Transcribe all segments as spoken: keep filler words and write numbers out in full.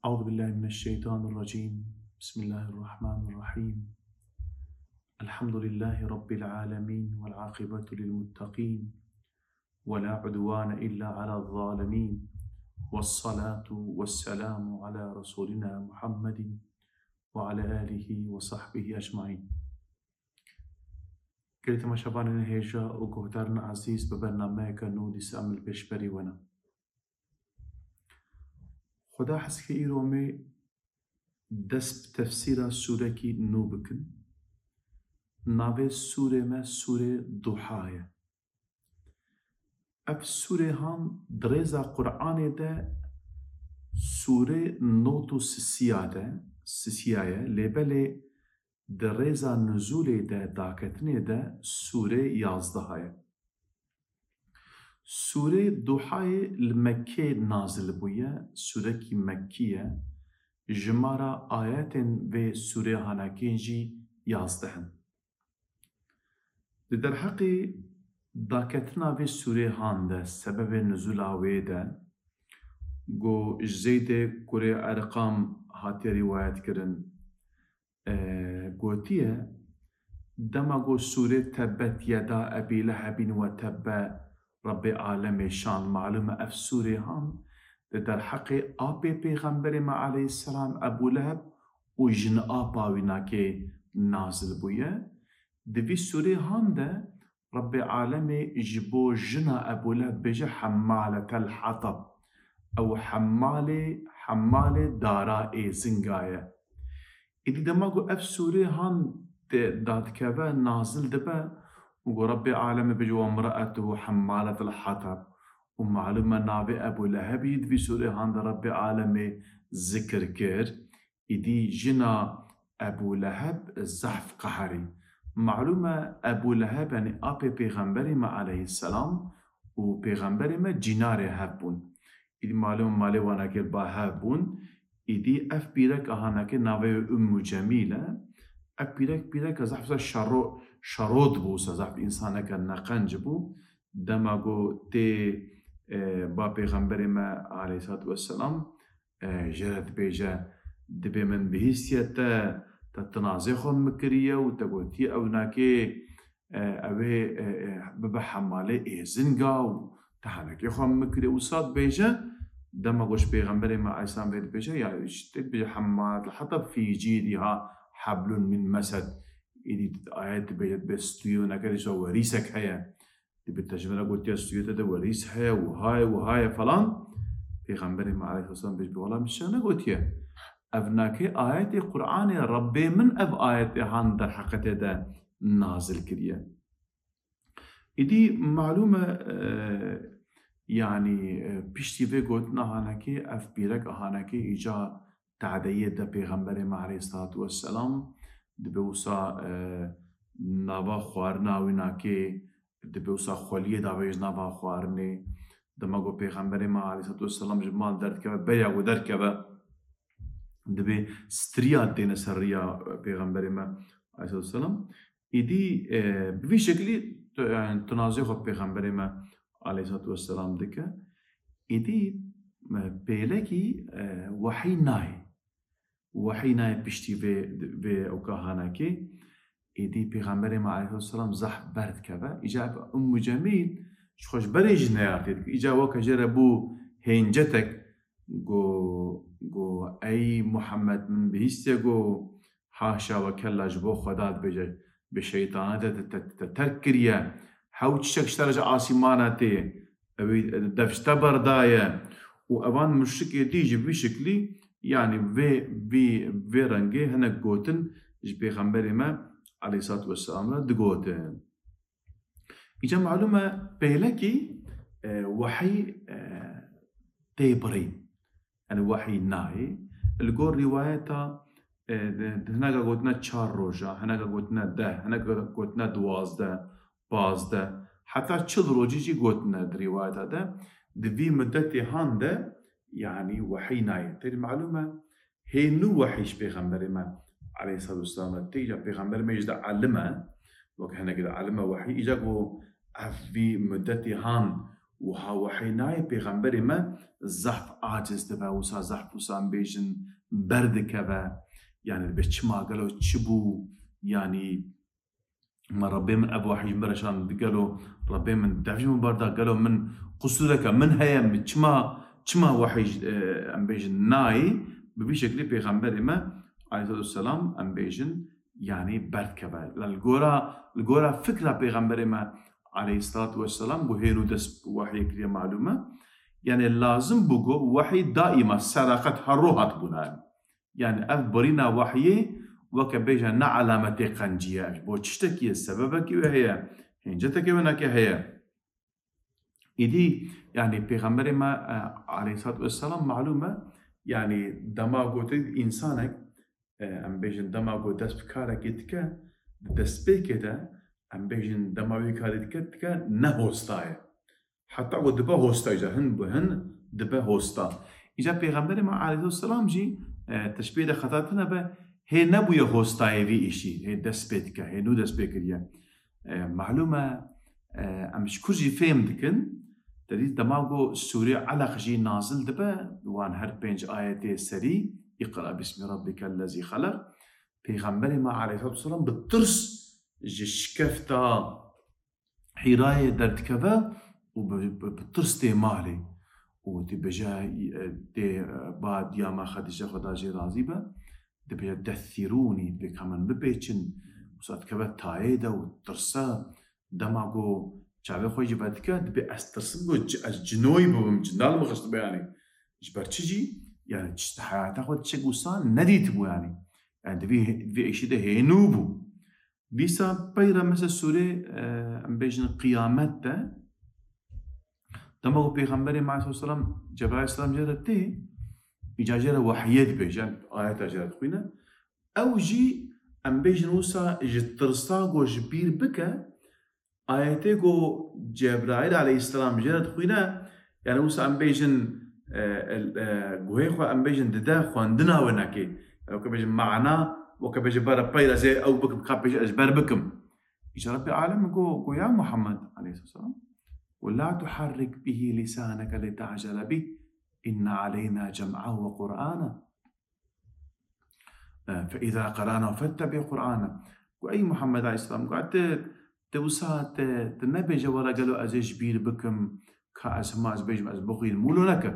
أعوذ بالله من الشيطان الرجيم. بسم الله الرحمن الرحيم. الحمد لله رب العالمين والعاقبة للمتقين ولا عدوان إلا على الظالمين والصلاة والسلام على رسولنا محمد وعلى آله وصحبه أجمعين. Gelî temaşevanên hêja û guhdarên ezîz, bi bernameyeke nû dîsa em li pêşberî we ne. Xweda hez ke îro em ê dest bi tefsîra sûrekî nû bikin. Navê sûrê me Sûrê Duha ye. Ev sûrê han di rêza Qur'anê de sûrê not û sisiya de, sisiya ye, lê belê di rêza nuzûlê de, daketinê de sûrê yazdeha ye. Sûrê Duhayê li Mekkê nazil bûye, sûrekî Mekkî ye. Jimara ayetên vê sûrê hanakê jî yazdeh in. Di derheqê daketina vê sûrê han de, sebebê nuzula wê de, ku ji Zeydê kurê Erqam hatiye rîwayet kirin, e, gotiye, dema ku sûrê Tebbet yeda Ebî Lehebîn we tebbe Rebbê alemê şand, malûm e ev sûrê han di derheqê apê Pêxemberê me aleyhisselam Ebû Leheb û jin apa wî nakê nazil bûye. Di vî sûrê han de Rebbê alemê ji bo jina Ebû Leheb bêje hemmaletel hatab. Ew hemmalê, hemmalê dara êzinga ye. Îdî dema ku ev sûrê han tê dadikeve, nazil dibe, û ku Rebbê alemê bêje, "Wemra'etuhu hemmaletel hatab." Û malûm e navê Ebû Lehebî di vî sûrê han de Rebbê alemê zikir kir. Îdî jina Ebû Leheb zehf qeherî. Malûm e Ebû Leheb, yanî apê Pêxemberê me aleyhisselam û Pêxemberê me cînarê hev bûn. Îdî malûm malê wanakê ba hev bûn. Îdî ev pîrek ahanakê navê wê Ummu Cemîl e. Ev pîrek, pîreke zehf wisa şero-, şerot bû, wisa zehf însaneke neqenc bû. Dema ku tê, e, ba Pêxemberê me aleyhissalatu vesselam, e, jê re dibêje, dibê min bihîstiye te, te tinazê xwe min kiriye û te gotiye ew nakê, e, ew ê, e, e, bibe hemmalê êzinga û te henekê xwe min kiriye. Wisa dibêje, dema ku ji Pêxemberê me aleyhisselam vê dibêje, ya ji te dibêje hemmalet hatab fî cîdiha heblun min mesed. Îdî ayet dibêje, dibê stûyê wineke dîsa werîsek heye. Dibê te ji min re gotiye stûyê te de werîs heye, wiha ye, wiha ye falan. Pêxemberê me aleyhisselam bêj bi wela min şer negotiye. Ev nakê ayetê Qur'anê Rebbê min ev ayetê han derheqetê de nazil kiriye. Îdî malûm e, e, yanî, e, piştî vê gotina hanekê ev pîrek ahanekê îca tadeyê de Pêxemberê me aleyhissalatu vesselam dibê wisa, e, nava xwarina wî nakê, dibê wisa xweliyê davêje nava xwarinê. Dema ku Pêxemberê me aleyhissalatu vesselam ji mal derdikeve, beriya ku derkeve, dibê striya têne ser riya Pêxemberê me aleyhissalatu vesselam. Îdî, e, bi vî şeklî tu-, yani, tinazê xwe Pêxemberê me aleyhissalatu vesselam dike. Îdî, e, pêlekî, e, wehî nayê. Wehî nayê piştî vê, vê ewka hanekê. Êdî Pêxemberê me aleyhisselam zehf berdikeve. Îca ev Ummu Cemîl ji xwe ji berê jî neyartê dike. Îca weke jê re bû hêncetek, go, go, "Ey Muhammed, min bihîstiye, go, haşa ve kella, ji bo Xweda dibêje, bi şeytana te, te, te, te terk kiriye. Hew çişek ji te re ji asîmana tê, ew ê dev ji te berdaye." Û evan muşrikê dî jî bi vî şeklî, yanî vê, vî, vê rengê hinek gotin ji Pêxemberê me aleyhissalatu vesselam re digotin. Îca malûm e pêlekî, e, wehî, e, tê birîn. Yani wehî nayê. Li gor rîwayeta, e, di, di hineka gotine çar roja, hineka gotine deh, hineka gotine duwazdeh, pazdeh, heta çil rojî jî gotine di rîwayeta de. Di vî mudetê han de, yanî wehî nayê. Têrî malûm e, hê nû wehî ji Pêxemberê me aleyhissalatu vesselam re tê. Îca Pêxemberê me jî de elim e, wek hinekî de elim e wehî. Îca ku ev vî mudetê han wiha wehî nayê pêxemberê me zehf aciz dibe, wisa zehf wisa em bêjin berdikeve. Yani dibe çima gelo çi bû? Yani me Rebbê min ev wehî ji min re şand, gelo Rebbê min dev ji min berda, gelo min qusûreke min heye, min çima, çima wehî, e, em bêjin nayê? Bi vî şeklî pêxemberê me aleyhissalatu vesselam em bêjin yani berdikeve. Li gora, li gora fikra pêxemberê me aleyhissalatu vesselam ku hênû dest wehiyê kiriye malûm e. Yani lazim bû ku wehî daîma seraqet her ro hatibûna. Yani ev birîna wehiyê weke bêje ne alametê qencî ye. Ji bo çiştekî ye, sebebekî wê heye, hêncetekê winekê heye. Îdî yani pêxemberê me, e, aleyhissalatu vesselam malûm e, yani dema gotin însanek, e, em bêjin dema ku dest bi karekê dike, di destpêkê de em bêjin dema wî karê dike, dike ne hosta ye. Heta ku dibe hosta, îca hin bi hin dibe hosta. Îca pêxemberê me aleyhisselam jî, e, teşbîhê de xeta tune be, hê nebûye hostayê vî îşî, hê dest pê dike, hê nû dest pê kiriye. E, malûm e, e, em ji kur jî fêm dikin, te dît dema ku sûrê Eleq jî nazil dibe, wan her pênc ayetê serî, "Îqra bismî rabbîkellezî xeleq", pêxemberê me aleyhisselatu vesselam bi tirs ji şikefta Hîrayê derdikeve û bi, bi, bi tirs tê malê û dibêje, e, tê, e, ba diya me Xedîce, Xweda jê razî be, dibêje, "Dethîrûnî", dibê ka min bipêçin, wisa dikeve tayê de û tirse, dema ku çavê xwe jî vedike, dibê, "Ez tirsim ku ci-, ez cinoyî bibim, cin li min xistibê yanî." Ji ber çi jî? Yanî çi heyata xwe çi wisa nedîtibû yanî. Yani di vî, di vî êşî de hênû bû. Dîsa peyre mesela sûrê, e, em bêjin Qiyamet de, dema ku Pêxemberê me aleyhisselam, Cebraîl aleyhisselam jê re tê, îca jê re wehiyê dibêje, ayeta jê re dixwîne. Ew jî em bêjin wisa ji tirsa ku ji bîr bike, ayetê ku Cebraîl aleyhisselam jê re dixwîne, yani wisa em bêjin, e, e, e, guhê xwe em bêjin dide xwendina winekê. Weke bêjin mana, weke bêjin bere peyre zê ew bikim, ka pêjin ez ber bikim. Îca Rabbê Alemê got, got, "Ya Muhammed aleyhisselam, ve la tuharrik bihi lisaneke li ta'cele bih, inne aleyna cem'ahu ve Qur'ana." E, "Fe izâ qara'nâhu fettebi' Qur'ana." Got, "Ey Muhammed aleyhisselam, got, tu, tu wisa tu, tu nebêje, wela gelo ez ê ji bîr bikim, ka ez hema ez bêjim, ez bixwînim." Wilo neke.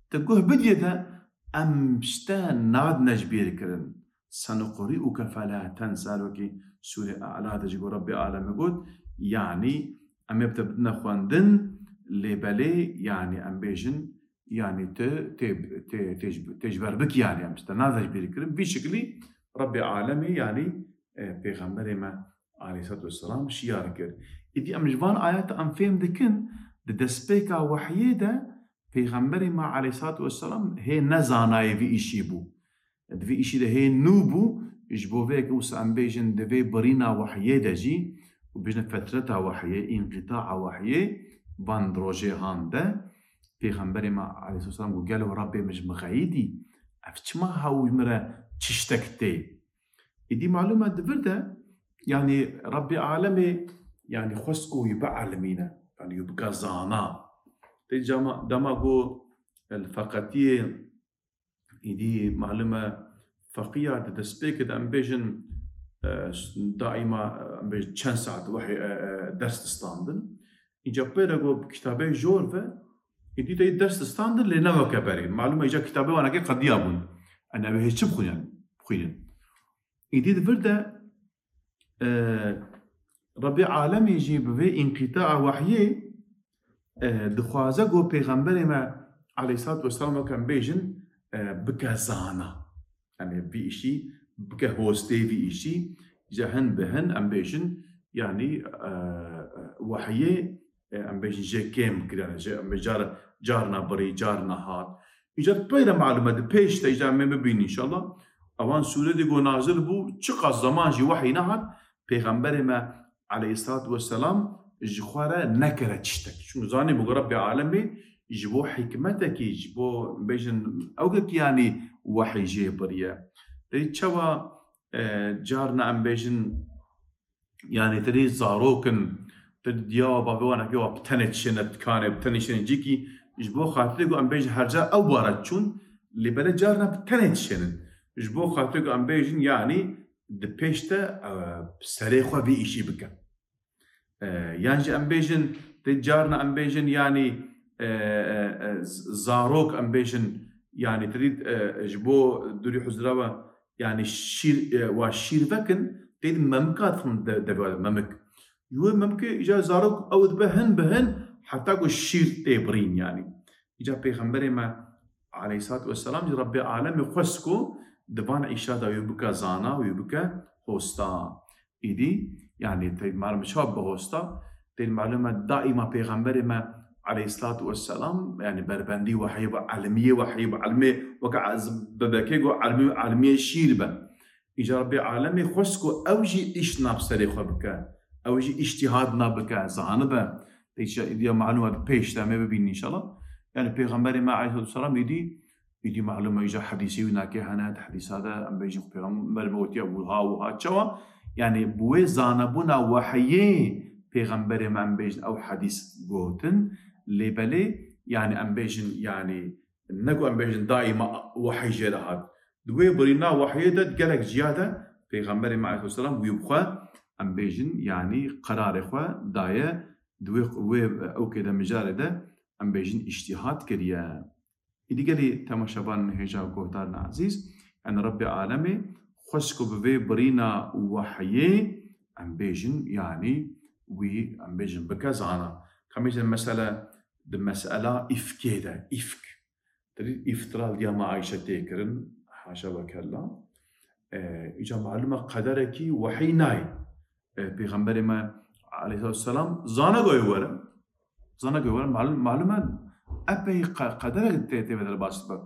Tu guh bidiyê de em ji te nadine ji bîr kirin. "Senuqri'uke felâ tensâ", wekî Sûrê E'la de jî got, Rabbê Alemê got, yanî em ê bi te bidine xwendin, lê belê, yanî em bêjin, yanî tu tê, tê, tê ji, tê ji ber bikî, yanî em ji te nadine ji bîr kirin. Vî şiklî Rabbê Alemê, yanî, e, Pêxemberê me aleyhissalatu vesselam şiyar kir. Îdî em ji van ayeta em fêm dikin, di destpêka wehiyê de Pêxemberê me aleyhissalatu vesselam hê ne zanayê vî îşî bû. Di vî îşî de hê nû bû, ji bo vê yekê wisa em bêjin di vê birîna wehiyê de jî, û bêjin fetreta wehiyê, înqîtaa wehiyê, van rojê han de, Pêxemberê me aleyhisselam got, "Gelo Rabbê min ji min xeyidî? Ev çima hew ji min re çiştek tê?" Îdî malûm e di vir de, yanî Rabbê Alemê, yanî xwest ku wî bielimîne, yanî wî bike zana. Tê cama, dema ku el feqetiyê Îdî malûm e, feqiya di destpêkê de em bêjin, e, daîma, e, em bêjin çend saet wehî, e, e, ders distandin. Îca pê re got bi kitabê jor ve, îdî de ders distandin lê ne weke berê. Malûm e, îca kitabê wanekê qediya bûn. Em ê hê çi bixwînin? Bixwînin. Îdî di vir de, e, Rebî Alemî jî bi vê înqîtaa wehyê, e, dixwaze ku Pêxemberê me aleyhissalatu vesselam weke em bêjin, e, bike zana. Yanî vî îşî bike hostê vî îşî, ji hin bi hin em bêjin, yanî, e, wehyê, e, em bêjin jê kêm kirine, jê em bê car, carna birî, carna hat. Îca peyre malûm e, di pêş de îca em ê bibînin înşallah. Ewan sûre dî ku nazil bû, çiqas zeman jî wehî nehat, Pêxemberê me aleyhissalatu vesselam ji xwe re nekire tiştek. Çimkî zanîbû ku Rebbê Alemê ji bo hikmetekî, ji bo bêjin ewkekî yanî wehî jê biriye. Dê çawa, e, carna em bêjin, yanî terî zarok in, Te diya bavê wan eke wa bi tenê dişêne dikanê, bi tenê şêne cîkî, ji bo xatirê ku em bêjin her ca ew bara çûn, lê belê carna bi tenê dişênin. Ji bo xatirê ku em bêjin, yanî di pêş te, e, serê xwe vî îşî bike. E, yan jî em bêjin, tê carna em bêjin, yanî, e, e, e, z-, zarok em bêjin, yanî tê dît, e, ji bo dûrî huzura we, yanî şîr, e, wa şîr vekin, tê dît memika dixin de-, devê de memik. Ji wê memikê îca zarok ew dibe hin bi hin heta ku şîr tê birîn, yanî. Îca Pêxemberê me aleyhissalatu vesselam jî Rebbê alemê xwest ku di van îşa de wî bike zana, wî bike hosta. Îdî, yanî, tê malum çawa bi hosta, tê malum e daîma Pêxemberê me aleyhissalatu vesselam, yanî, berbendî wehiyê bi elmiyê, wehiyê bi elmê, weke ez bebekê got elmî, elmiyê şîr be. Îca Rebbê alemê xwest ku ew jî îş na bi serê xwe bike, ew jî îctîhad na bike, zanibe. Tê îca îdî ya malum e di pêş de em ê bibînin înşallah. Yanî, Pêxemberê me aleyhissalatu vesselam îdî Îdî malum e, îca hedîsê wî nake hene, di hedîsa de em bêjin Pêxember me gotiye wiha, wiha. Çawa? Yanî bi wê zanebûna wehiyê Pêxemberê me em bêjin ew hedîs gotin, lê belê, yanî em bêjin, yanî ne ku em bêjin daîma wehî jê re hat. Di wê birîna wehiyê de gelek ciya de Pêxemberê me aleyhisselam wî bi xwe em bêjin, yanî qerarê xwe daye, di wê, wê ewkê de mijarê de em bêjin îctîhad kiriye. Îdî gelî temaşevanên hêja guhdarên ezîz, yanî Rebbê alemê xwest ku bi vê birîna wehiyê em bêjin, yanî wî em bêjin bike zana. Ka em bêjin mesele di mesela îfkê de, îfk. Tê dît îftira li diya me Ayşe tê kirin, haşa ve kella. E, îca malum e qederekî wehî nayê. E, Pêxemberê me aleyhissalatu vesselam zana goyê were. Zana goyê were, malum, malum e, epey qe-, qederek tê, tê ve derbas dibe.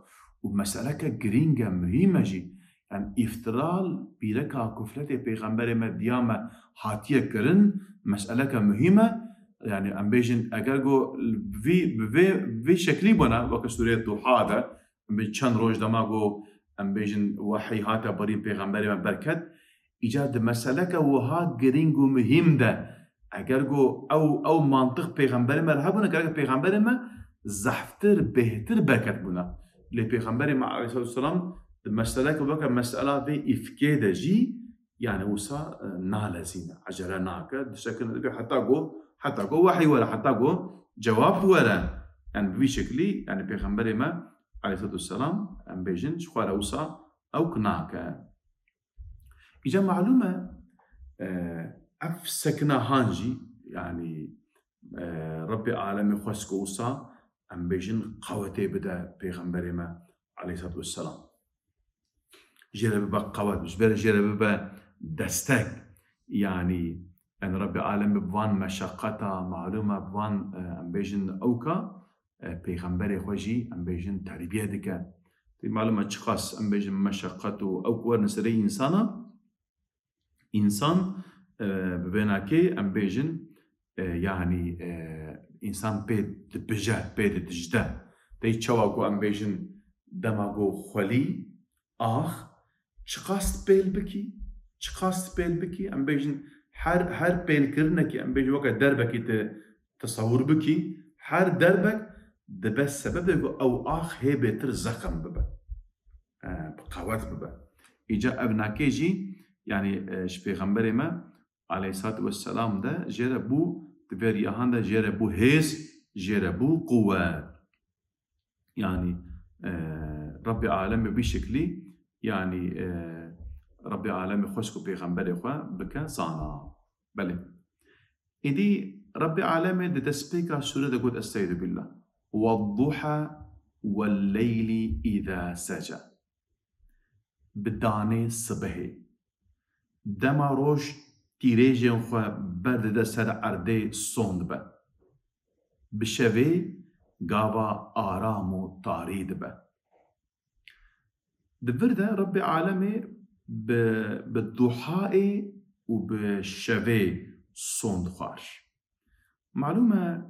Û meseleke girîng e, muhîm e jî. Yanî îftira li pîreka kufletê Pêxemberê me diya me hatiye kirin, meseleke muhîm e. Yanî em bêjin, eger go vî, bi vê, vê şeklî bûna, weke Sûreyê Duha de, em bêjin çend roj dema go, em bêjin, wehî hate birîn Pêxemberê me berket, îcar di meseleke wiha girîng û muhîm de, eger go ew, ew mantiq Pêxemberê me re hebûna, gerek Pêxemberê me zehftir, bêhtir berket bûna. Lê Pêxemberê me aleyhissalatu vesselam di meseleke weke mesela vê îfkê de jî, yanî wisa, e, nalezîne, ecele nake, dişekine dibe heta go, heta go wehî were, heta go cewab were. Yanî bi vî şeklî, yanî Pêxemberê me aleyhissalatu vesselam, em bêjin, ji xwe re wisa ewk nake. Îca malum e, e, ev sekina han jî, yanî, e, Rebbê alemê xwest ku wisa, em bêjin, qewetê bide Pêxemberê me aleyhissalatu vesselam. Jê re bibe qewet, ji ber jê re bibe destek. Yanî, em Rebbê alemê bi van meşeqeta, malum e, bi van, e, em bêjin ewka, e, Pêxemberê xwe jî, em bêjin, terbiye dike. Tê malum e çiqas, em bêjin, meşeqet û ewk werin serê însana, însan, e, bi vênakê, em bêjin, e, yanî, e, însan pê dibije, pê didijde. Tê çawa ku em bêjin, dema ku xwelî, ax, çiqas pêl bikî, çiqas pêl bikî, em bêjin her, her pêlkirinekî, em bêjin weke derbekî tu tesewir bikî, her derbek dibe sebebê ku ew ax hê bêtir zexm bibe, e, bi qewet bibe. Îca ev nake jî, yanî, e, ji Pêxemberê me aleyhissalatu vesselam de jê re bû, di vê riyahan de jê re bû hêz, jê re bû quwet. Yanî, e, Rebbê alemê bi şeklî, yanî, e, Rebbê alemê xwest ku Pêxemberê xwe bike zana. Belê. Êdî Rebbê alemê di destpêka sûre de got, Estaizu billah. Wedduha welleyli îza seca. Bi danê sibehê. Dema roj tîrêjên xwe berdide ser erdê, sond be. Bi şevê gava aram û tarî dibe. Di vir de Rebbê alemê bi, bi duhaê û bi şevê sond xwar. Malûm e,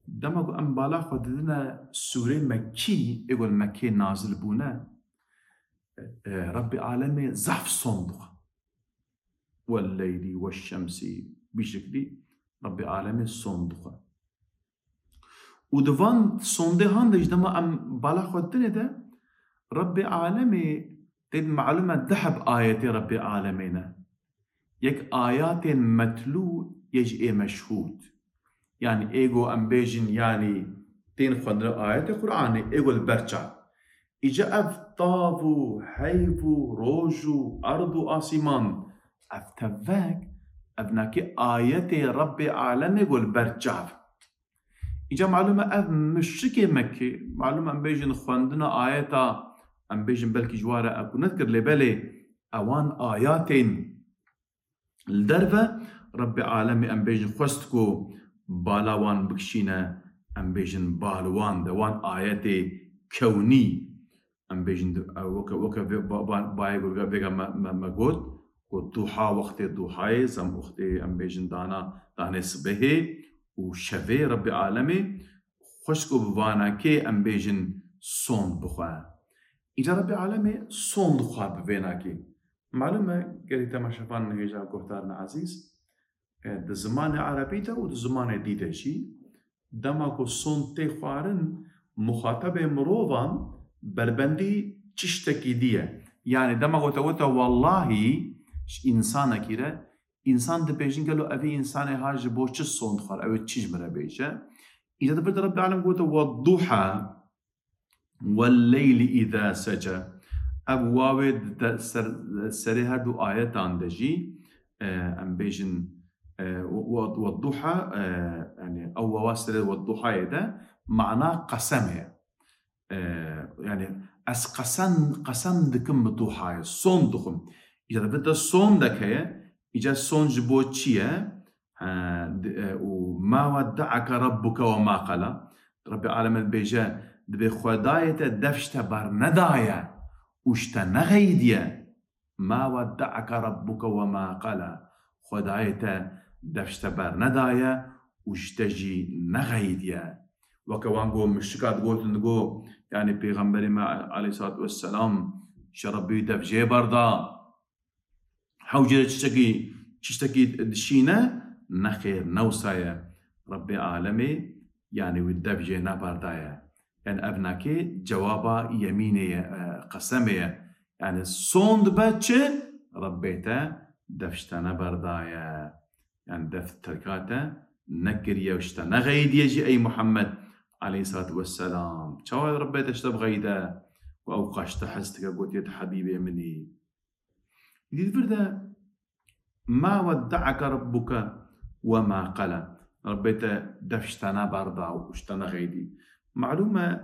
dema ku em bala xwe didine sûrê Mekkî, ê ku li Mekkê nazil bûne, e, Rebbê alemê zehf sond dixwe. Welleyli weşşemsî, bî şeklî Rebbê Alemê sond dixwe. Û di van sondê han de ji dema em bala xwe dinê de, Rebbê Alemê tê di malûm e du heb ayetê Rebbê Alemê ne. Yek ayatên metlû, yek jî ê meşhûd. Yanî ê go em bêjin, yanî tên xwendina ayetê Qur'anê, ê go li ber çav. Îca ev tav û heyv û roj û erd û asîman, ev tevek, ev nakê ayetê Rebbê Alemê go li ber çav. Îca malûm e ev muşrikê Mekkê, malûm e em bêjin xwendina ayeta, em bêjin belkî ji ware ew ku nedikir, lê belê ewan ayatên li derve Rebbê Alemê em bêjin xwest ku bala wan bikişîne, em bêjin bal wan de, wan ayetê kewnî, em bêjin di-, ew weke, weke vê ba-, ba-, bayê ku vêga me, me, me got, ku duha, wextê duhayê, zem wextê em bêjin dana, danê sibehê û şevê Rebbê Alemê xwest ku bi vanakê em bêjin sond bixwe. Îca Rebbê Alemê sond dixwe bi vênakê. Malûm e, gelî temaşevan hêja guhdarên ezîz, e, di zimanê erebî de û di zimanê dî de jî, dema ku sond tê xwarin, muxatebê mirovan berbendî çi ştekî dî ye. Yanî dema ku te gote wellahî ji însanekî re, însan dibêjin gelo evî însanê ha ji bo çi sond xwar, ew ê çi ji min re bêje? Îca di vir de Rebbê Alem gote wedduha, "Welleylî îza seca." Ev wawê di te-, ser, serê her du ayetan de jî, e, em bêjin, e, we-, we-, wedduha, e, yanî ew wawa serê wedduhayê de mana qesem heye. E, yanî ez qesem, qesem dikim bi duhayê, sond dixwim. Îca di vir de sondek heye, îca sond ji bo çi ye? He, di-, e, û "Ma wedde'eke rabbuke ve ma qela." Rebbê Alemê dibêje, dibê Xwedayê te dev ji te bernedaye û ji te nexeyidiye. "Ma wedde'eke rabbuke ve ma qela." Xwedayê te dev ji te bernedaye û ji te jî nexeyidiye. Weke wan go muşrika digotin, digo, yanî Pêxemberê me aleyhissalatu vesselam ji Rebbî dev jê berda. Hewce de çiştekî, çiştekî dişîne, nexêr, ne wisa ye. Rebbê Alemê, yanî wî dev jê neberdaye. Yanî ev nakê cewaba yemînê ye, e, qesemê ye. Yanî sond be çi? Rebbê te dev ji te neberdaye. Yanî dev terka te nekiriye û ji te nexeyidiye jî ey Muhammed aleyhissalatu vesselam. Çawa Rebbê te ji te bixeyide? Ku ew qaş te hez dike, gotiye tu hebîbê min î. Dî di vir de, "Ma wedde'eke rabbuke ve ma qela." Rebbê te dev ji te neberda û ji te nexeydî. Malûm e,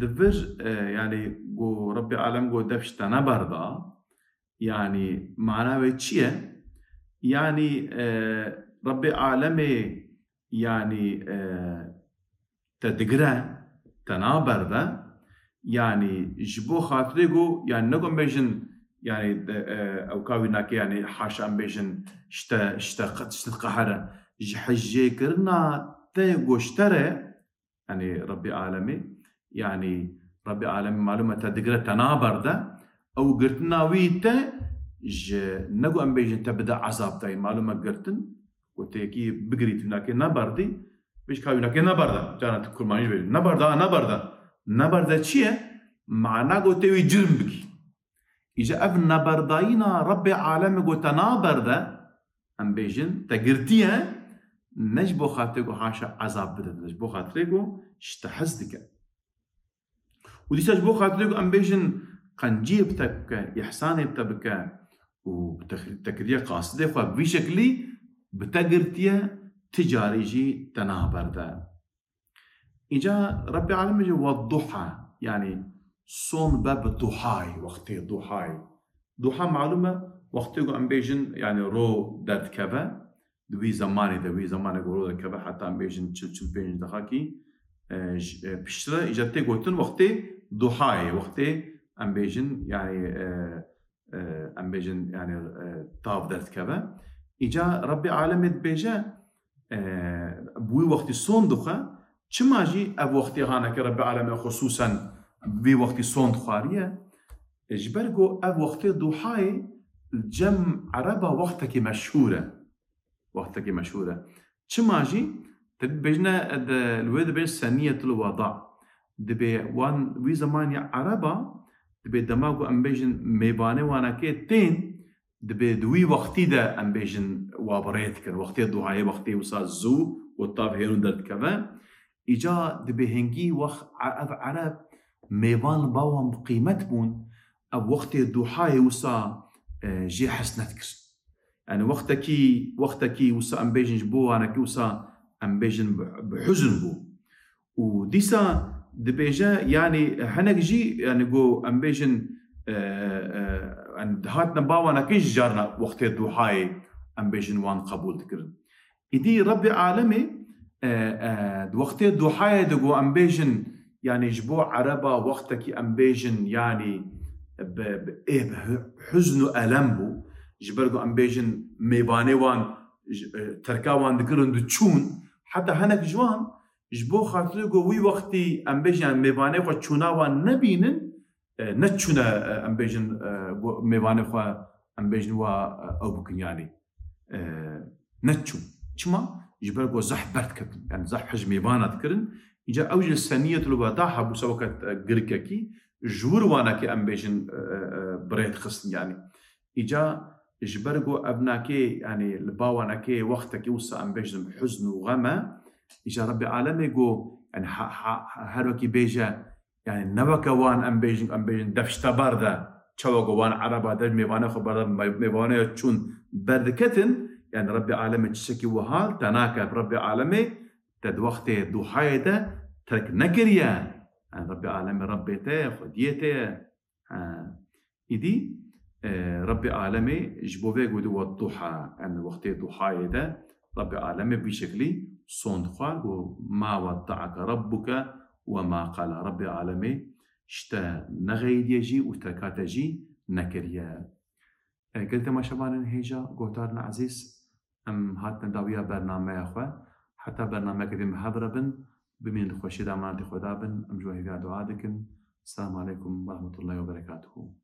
di vir, e, yanî, go Rebbê Alem go dev ji te neberda, yanî, mana wê çi ye? Yanî, e, Rebbê Alemê, yanî, e, te digire, te naberde, yanî ji bo xatirê ku, yanî ne ku em bêjin, yanî, e, e, ew ka wî nake, yanî haşa em bêjin, ji te, ji te qe-, ji te diqehere, ji hejêkirina te ku ji te re, yanî Rebbê Alemê, yanî Rebbê Alemê malûm e te digire, te naberde, ew girtina wî te ji, ne ku em bêjin te bide ezab dayî, malûm e girtin, ku te yekî bigirî tu nakê neberdî, bêj ka wî nakê neberda. Carna tu kurmanî jî bêjî, neberda, neberda. Neberda çi ye? Mana ku tê wî cirm bikî. Îja ev neberdayîna Rebbê Alemê ku te naberde, em bêjin, te girtiye, ne ji bo xatirê ku haşa ezab bide, ne ji bo xatirê ku ji te hez dike. Û dîsa ji bo xatirê ku em bêjin qenciyê bi te bike, îhsanê bi te bike û bi te, te kiriye qasidê xwe bi vî şeklî bi te girtiye, ti carî jî te naberde. Îca Rebbê Alemê jî wedduha, yanî son be bi duhayê, wextê duhayê. Duha malûm e, wextê ku em bêjin, yanî ro derdikeve, di wî zemanê de, wî zemanê ku ro derdikeve, heta em bêjin çil, çil pênc dexakî, e, ji, e, piştre, îca tê gotin wextê duhayê, wextê em bêjin, yanî, e, e, em bêjin, yanî, e, tav derdikeve. Îca Rebbê Alemê dibêje, e, bi wî wextî son dixwe, çima jî ev wextê haneke Rebbê Alemê xusûsen bi wî wextî son dixwariye? E, ji ber ku ev wextê duhayê li cem Ereba wextekî meşhûr e. Wextekî meşhûr e. Çima jî? Te dibêjine, di, li wê dibê seniyetul weda. Dibê wan wî zemanî Ereba, dibê dema ku em bêjin mêvanê wanakê tên, dibê di wî wextî de em bêjin wa bi rê dikin. Wextê duhayê, wextê wisa zû û tav hênû derdikeve. Îca dibê hingî wext e-, ev Ereb mêvan li ba wan bi qîmet bûn, ev wextê duhayê wisa, e, jê hez nedikirin. Yani wextekî, wextekî wisa em bêjin ji bo wanekî wisa em bêjin bi, bi huzn bû. Û dîsa dibêje, yani hinek jî, yani go em bêjin, e, e, yani dihatine ba wanekî jî carna wextê duhayê em bêjin wan qebûl dikirin. Îdî Rebbê Alemê, e, e, di wextê duhayê de go em bêjin, yani ji bo Ereba wextekî em bêjin, yani bi, bi, ê bi hu-, huzn û elem bû. Ji ber ku em bêjin mêvanê wan, ji, e, terka wan dikirin diçûn. Heta hinek ji wan ji bo xatirê ku wî wextî em bêjin, yani mêvanê xwe çûna wan nebînin, e, neçûne, e, em bêjin, e, go-, mêvanê xwe em bêjin wa, e, ew bikin yani. E, neçûn. Çima? Ji ber ku zehf berdiketin. Yani zehf hej mêvana dikirin. Îca ew jî li seniyetul weda hebû se weke, e, girkekî, ji wir wanekê em bêjin, e, e, e, bi rê dixistin yani. Îca ji ber ku ev nakê, yani li ba wanekê wextekî wisa em bêjin bi huzn û xem e. Îca Rebbê Alemê ku, yani ha, ha, her wekî bêje, yani ne weke wan em bêjin, em bêjin defşteber de, çawa ku wan Ereba de mêvanê xwe berde, me-, mêvanê çûn berdiketin, yani Rebbê Alemê tiştekî wiha te nake, Rebbê Alemê te di wextê duhayê de terk nekiriye. Yani Rebbê Alemê Rebbê te ye, Xwediyê te ye. Ha. Îdî, e, Rebbê Alemê ji bo vê gotî, "Wedduha", em wextê duhayê de Rebbê Alemê vî şeklî sond xwar, got, "Ma wedde'eke rabbuke we ma qala." Rebbê Alemê ji te nexeyidiye jî û terka te jî nekiriye. E, gel temaşevanên hêja, gotarên ezîz, em hatine dawiya bernameya xwe. Heta bernameyeke din bi hev re bin, bimînin di xweşiyê de, emanetê Xweda bin, em ji we hêviya dua dikin. Selamu aleykum ve rahmetullahi ve berekatuhu.